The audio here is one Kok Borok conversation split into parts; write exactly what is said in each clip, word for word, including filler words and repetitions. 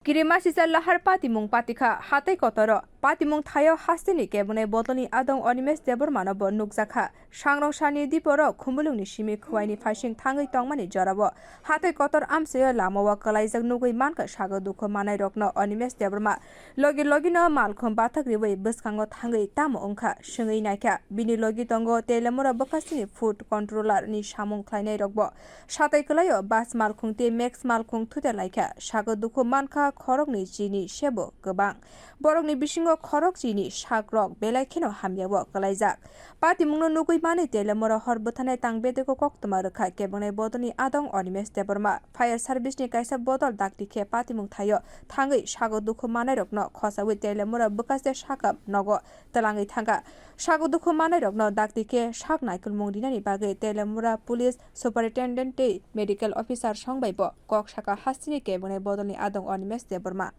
Kirimasisa lahar patimung patikha hatai kotoro. Patimung thaio hasteni kebwnai bodolni adong Animesh Debbarmano bo nukjakha. Sangrong sani diporok Khumulwngni simi khuaini phaising thangwi tongmani jorao hatai kotor amchaio lamao kwlaijak nugwi mankha sago dukhu manairokno Animesh Debbarma. Logi logino malkhung bathak riwi bwskango thangwi tamo wngkha swngwi naikha. Bini logi tongo Telemura bwkhasini food controller ni samung khlainairokbo. Satai kwlaio bus malkhung tei Max malkhung thute laikha. Sago dukhu mankha khoroknwi chini sebo kwbang. Borokni bisingo khorok chini sakrok belai kheno hamyao kwlaijak. Patimungno nugwi manwi Telemura hor bwtharnai tang bedego koktwma rwkha kebwnai bodolni adong Animesh Debbarma. Fire service ni kaisa bodol dakti khe patimung thaio thangwi sago dukhu manairokno khosawi Telemura bwkhaste sakam nogo twlangwi thangkha. Sago dukhu manairokno dakti khe sak naikolmung rinani bagwi Telemura Police Superintendent tei Medical Officer song bai bo kok saka hasteni kebwnai bodolni adong Animesh Debbarma.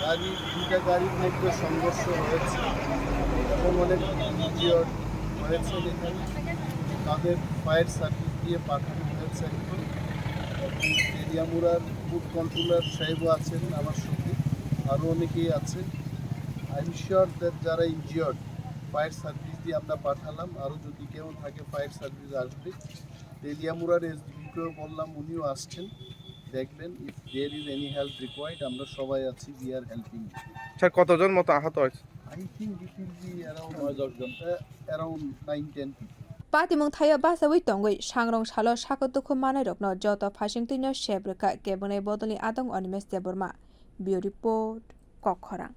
গাড়ি, দুইটা গাড়ির মধ্যে সংঘর্ষ হয়েছে এবং অনেক ইনজিওর্ড হয়েছেন এখানে। তাদের ফায়ার সার্ভিস দিয়ে পাঠানো হয়েছে এখন। এবং তেলিয়ামুড়ার ফুড কন্ট্রোলার সাহেবও আছেন আমার সঙ্গে, আরও অনেকেই আছে। আই এম শিওর দ্যাট যারা ইনজিওর্ড, ফায়ার সার্ভিস দিয়ে আমরা পাঠালাম, আরও যদি কেউ থাকে ফায়ার সার্ভিস আসবে। তেলিয়ামুড়ার এসডিপিকেও বললাম, উনিও আসছেন, দেখবেন। If there is any help required, আমরা সবাই আছি, we are helping. স্যার, কতজন মতো আহত হয়েছে? I think it will be around, uh, around nine ten people. Patimung thaio bachawi tongwi sangrong salo sago dukhu manairokno joto phaising twino sep rwkha kebwnai bodolni adong Animesh Debbarma. Bureau Report, Kokkhorang.